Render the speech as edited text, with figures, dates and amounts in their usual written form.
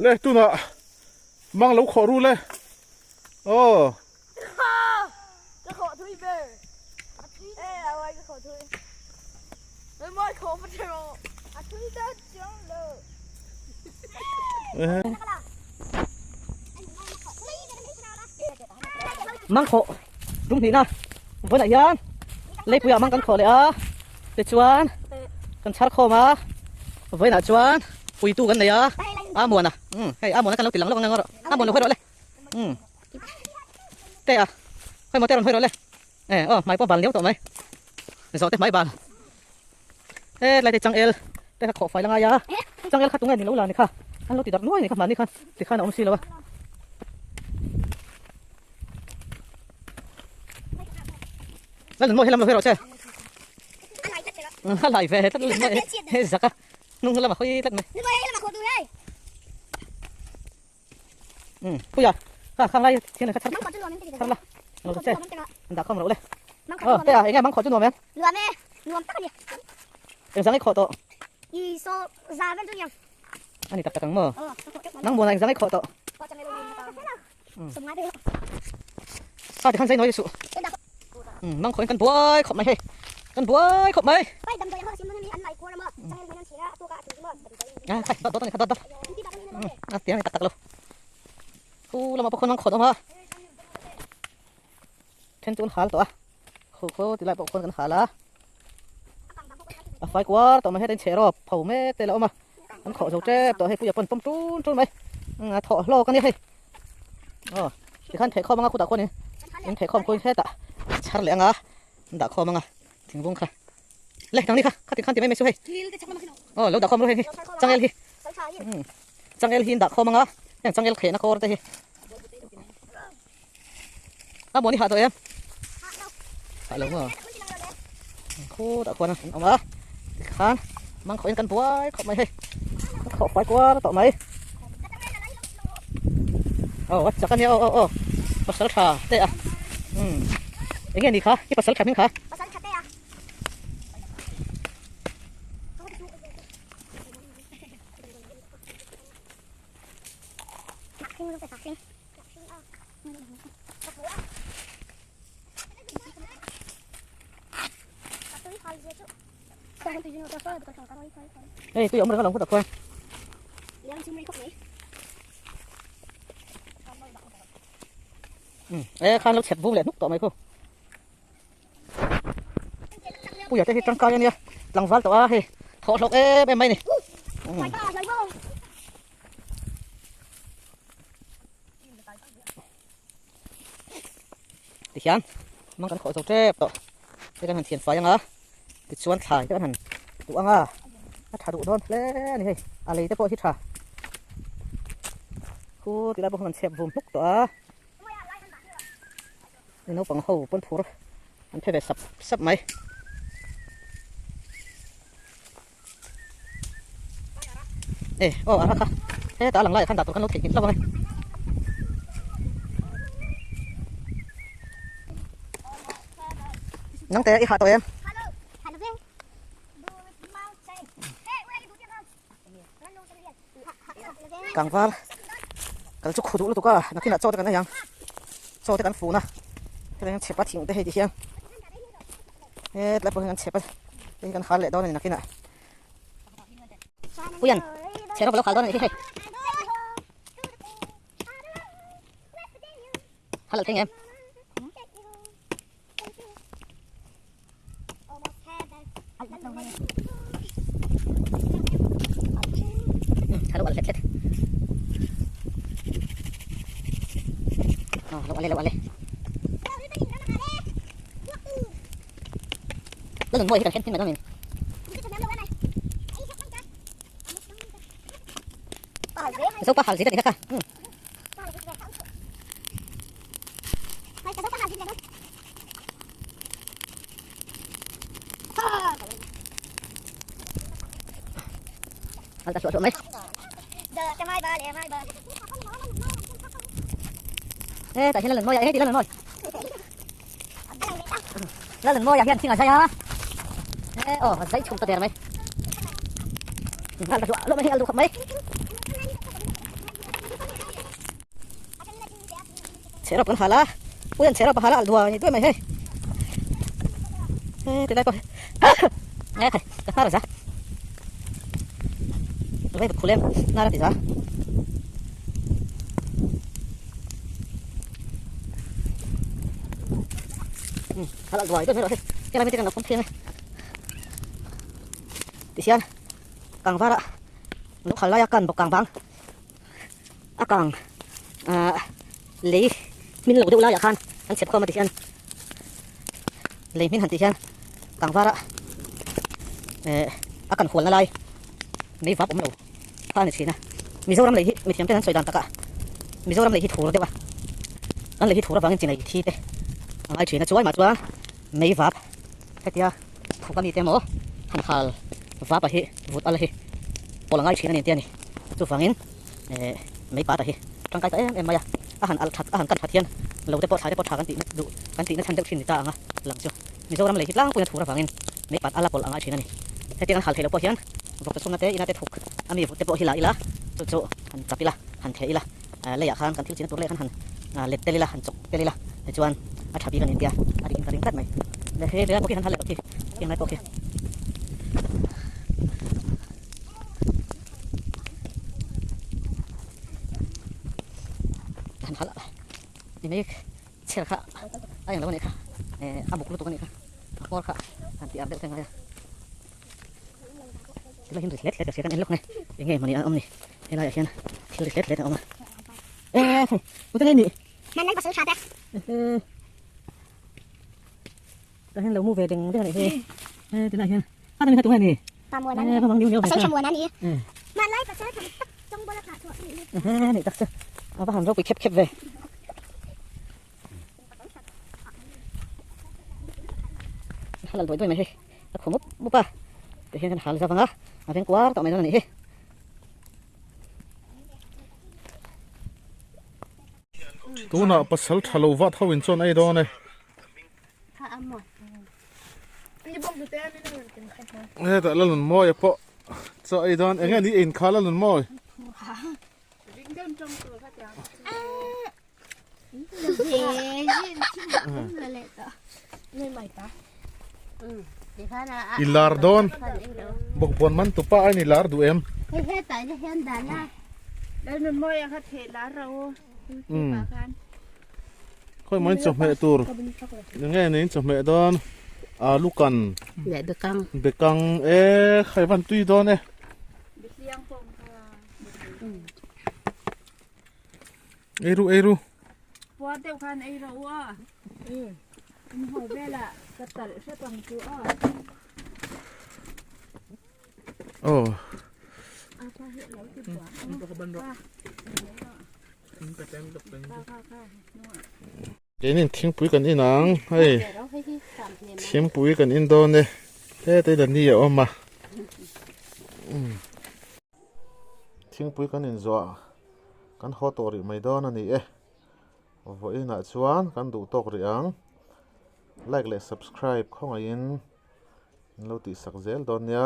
Le tunah mang lo khawh ru le aw. Ka khawh thui ber. E a wai ka khawh thui. Mai mai khawh pa thero. A thui ta chiang lo. Mang khawh tum hnih na vawiinah hian leipuiah mang kan khawh leh a tichuan kan chhar khawm a vawiinah chuan puitu kan nei a a muan a umm hei a muan a kan lo ti lang lawk ang rawh a muan lo hawi rawh le umm te a hawi maw te rawn hawi rawh le e aw hmai pawh bal niau tawh mai zawh te hmai bal he tlai te changel te kha khawh fai la ngai a changel kha tunge ni lo la ni kha an lo ti darh nuai ni kha mahni khan tikhan a awm si lo a. Lal mawi helam lo hawi rawh che. A lai ve tlat lal mawi he zak a hnung lamah hawi tlat mai. Um puia kha khang lai thian kha chhar chhar la lo che an dah khawm rawh le. Aw te a enge mangkhawh chu nuam em? Nuam e nuam tak a ni. Eng zang i khawh tawh? I saw za vel chu niang. A ni tak tak ang maw? Nang muan a eng zang i khawh tawh? Kha tikhan zai nawi suh. Mang khawhin kan buai khawp mai hei. Kan buai khawp mai. A khai dawt dawt a ni kha dawt dawt. A tiang a ni tak tak lo. Khu lamah pawh khawn mang khawt a awm a. Then chu an hal tawh a. Khaw khaw ti lai pawh khawn kan hal a. A fai kuar tawh mai heta in chhe rawp pho mek te la awm a. An khawh zo tep tawh hei puia pawn pawm tun tun mai. A thawh hlawk a nia hei. Aw tikhan theh khawm anga khutah khuanin in theh khawm khuin hetah chhar leh anga an dah khawm anga thingbung kha. Le nangni kha kha tikhan ti mai mai chu hei. Aw lo dah khawm ru hei hi changel hi. Changel hi in dah khawm anga heng changel khehna kawr te hi. A muan i hah tawh em? Hah lo maw? Khutah khuan an awm a, tikhan mang khawhin kan buai khawp mai hei, kan khawh fai kual tawh mai. Aw a chak a nia aw aw aw pasal tha te a umm eng nge ni kha i pasal tha hming kha? Hei tui awm reng alawm khawt ah khuan. E khan lo chhep vum leh hnuk tawh mai khu. Puia te hi tangkai ania tlangval tawh a hei thawh hlawk em em mai ni. Tihian mang kan khawh zo tep tawh hei kan han thian fai anga tichuan thlai te kan han duh anga a tha duh dawn hle a ni hei a lei te pawh hi tha khu tilai pawh khan an chhep vum hluk tawh a naupang ho pawn phur an phe ve sap sap mai. E aw a kha heta a lang laiah khan dah tur khan lo theihnghilh hlauh ang e. Nang te i hah tawh em? Kangval kal chu khu duh lutuk a nakinah chaw te kan ei ang chaw te kan fun a hetiang hian chhep a thing te hei ti hian hetlai pawh hian kan chhep a hei kan hal leh dawn a ni nakinah Puian chhe rawk lo khal dawn a nih hi hei hal thei ngem Halo al hlet hlet. Oh, lo ale lo ale. Lo nun mawi hi kan khen thin mai dawn min. Zo pa hal zit a ni kha kha. Al ta suah suah mai. Ê, tại hiện là lần môi à, ê, thì là lần môi. Là lần môi à, hiện thì là dây à. Ê, ồ, dây chụp ta đèn mày. Al ta suah, lo mai al du khop mai. Chherap kan hal a, ui an chherap a hal a alh duai duai mai hei. He tilai pawh hi e khai ka hnar a za. Vei vut khulem hnar a ti za. Hal alh duai duai mai rawh hei. Helai mi te kan lo pawm phei ang e. Tihian kangvar ah lo khal lai a kan bawk kang bang. A kang ah lei hmin lo deuh laiah khan an chhep khawm a ti hian lei hmin han tih hian kang vara eh a kan hualna lai mei vap awm lo kha a ni thin a Mizoram lei hi mithiam ten an sawi dan takah Mizoram lei hi thur deuh a an lei hi thur avangin chinei thi te a ngai thin a chuai mah chuan mei vap hetia thuk a mi te emaw han hal vap a hi vut al hi pawl a ngai thin a ni an ti a ni chuvangin eh mei pat a hi tangkai ta em em mai a a han alh that a han kan that hian lo te pawh thlai te pawh tha kan tih na duh kan tih na chhan deuh thin ni ta ang a lang chu Mizoram lei hi tlangpuiin a thur avangin mei pat a la pawlh a ngai thin a ni hetiang an hal theih loh pawh hian vawk te chhumna te ina te thuk a mi vut te pawh hi la ila chu chu han chap ila han theh ila leiah khan kan thil china tur leiah khan han let tel ila han chawk tel ila tichuan a tha bik a ni tia a dik in ka ring tlat mai le he lai pawh khi han hal leh loh khi heng lai pawh khi. Han hal ni mai chher kha a eng lo a nih kha eh a buk lutuk a nih kha a kawr kha han tih ar deuh te ngai a tilai hian ri hlet hlet ka hria kan en lawk nge eng nge mawni a awm ni helaiah hian thil ri hlet hlet a awm a eh hei tute nge nih Hmanlai pasal tha te. Tah hian lo mu ve deng deng a nih hi he tilai hian a ni kha tunge ni Pa muan a ni pasal tha muan a ni hmanlai pasal tha tak tawng bawla thlah chhuah a nih hi he nih tak chu a va han ropui khep khep ve hal duai duai mai hei a khaw mup mup a tah hian kan hal zau vang a a veng kuar tawh mai dawn a nih hi. Tunah pasal tha lo vat ho in chuan ei dawn e. Hetah Lalun Mawia pawh chaw ei dawn eng nge ni in kha Lalun Mawi. I lar dawn bawkbawn man tupa a ni lar duh em. Khawi maw in chawhmeh tur enge ni in chawhmeh dawn alu kan bekang e khai van tui dawn e. Ei ru ei ru. Puar deuh khan ei ro u a. In haw velah ka talh hrep ang chu a. Oh. Keinin thingpui kan in ang hei thingpui kan in dawn e heta in a ni a awm a thingpui kan in zawh kan haw tawh rih mai dawn a ni e vawiinah chuan kan duh tawk rih ang like leh subscribe khawngaihin in lo tihsak zel dawn nia.